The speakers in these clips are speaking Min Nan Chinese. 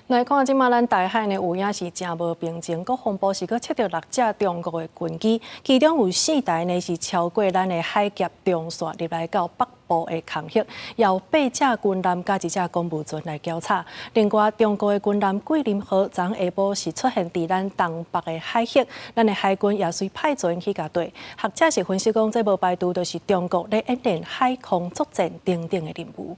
來看這馬咱台海呢，有影是誠無平靜。國防部是閣測著六隻中國的軍機，其中有四台呢是超過咱的海峽中線入來到北部的空域，有八隻軍艦佮一隻公務船來交叉。另外，中國的軍艦桂林號昨下晡是出現佇咱東北的海域，咱的海軍也隨派船去共綴。學者是分析講，這無排除就是中國咧演練海空作戰等等的任務。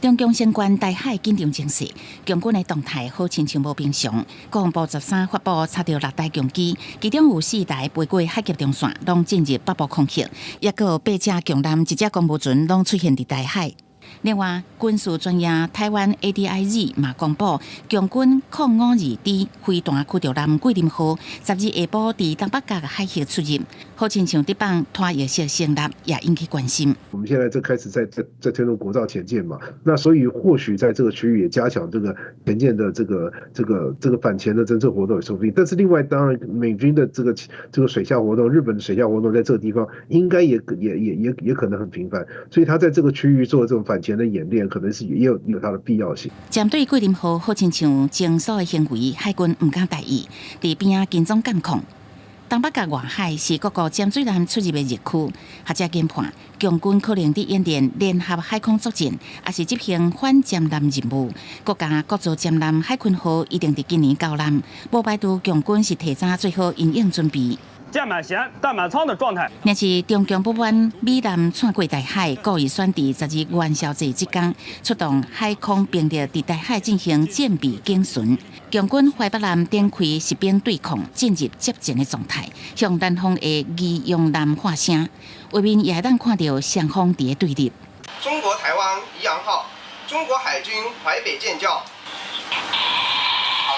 中共升懸台海緊張情勢，共軍的動態好親像無平常。國防部13發布查著六台共機，其中有四台飛過海峽中線，攏進入北部空域，抑閣有八隻共艦、一隻公務船攏出現佇台海。另外，軍事專業台灣 ADIZ 嘛公布，共軍052D 飛彈驅逐艦桂林號12下晡佇東北角海域出入，好親像佇放拖曳式聲納，也引起關心。我們現在就開始在推動國造潛艦嘛，那所以或許在這個區域也加強這個潛艦的這個反潛的偵測活動也說不定。但是另外，當然美軍的這個水下活動，日本的水下活動在這個地方應該也可能很頻繁，所以他在這個區域做這種反潛的演練，可能是也有它的必要性。針對桂林號好親像偵搜的行為，海軍毋敢大意，佇邊仔跟蹤監控。東北角外海是各國潛水艦出入的熱區，學者研判，共軍可能佇演練聯合海空作戰，抑是執行反潛艦任務。國家國造潛艦海鯤號一定佇今年交艦，無排除共軍是提早做好因應準備。箭滿舷、彈滿艙的狀態。若是中共不滿美艦竄過台海，故意選佇12元宵節這工出動海空兵力佇台海進行戰備警巡。共軍淮北艦展開實兵對抗，進入接戰的狀態，向南方的宜陽艦喊聲，畫面也會當看著雙方佇咧對立。中國台灣宜陽號，中國海軍淮北艦叫。淮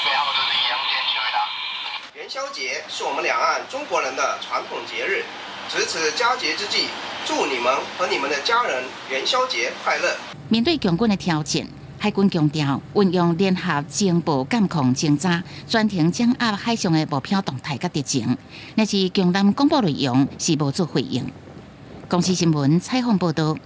北號就是宜陽艦元宵節是我們兩岸中國人的傳統節日，值此佳節之際，祝你們和你們的家人元宵節快樂。面對共軍的挑戰，海軍強調運用聯合情報監控偵查，全程掌握海上的目標動態佮敵情。若是共艦公布內容是無做回應。公視新聞採訪報道。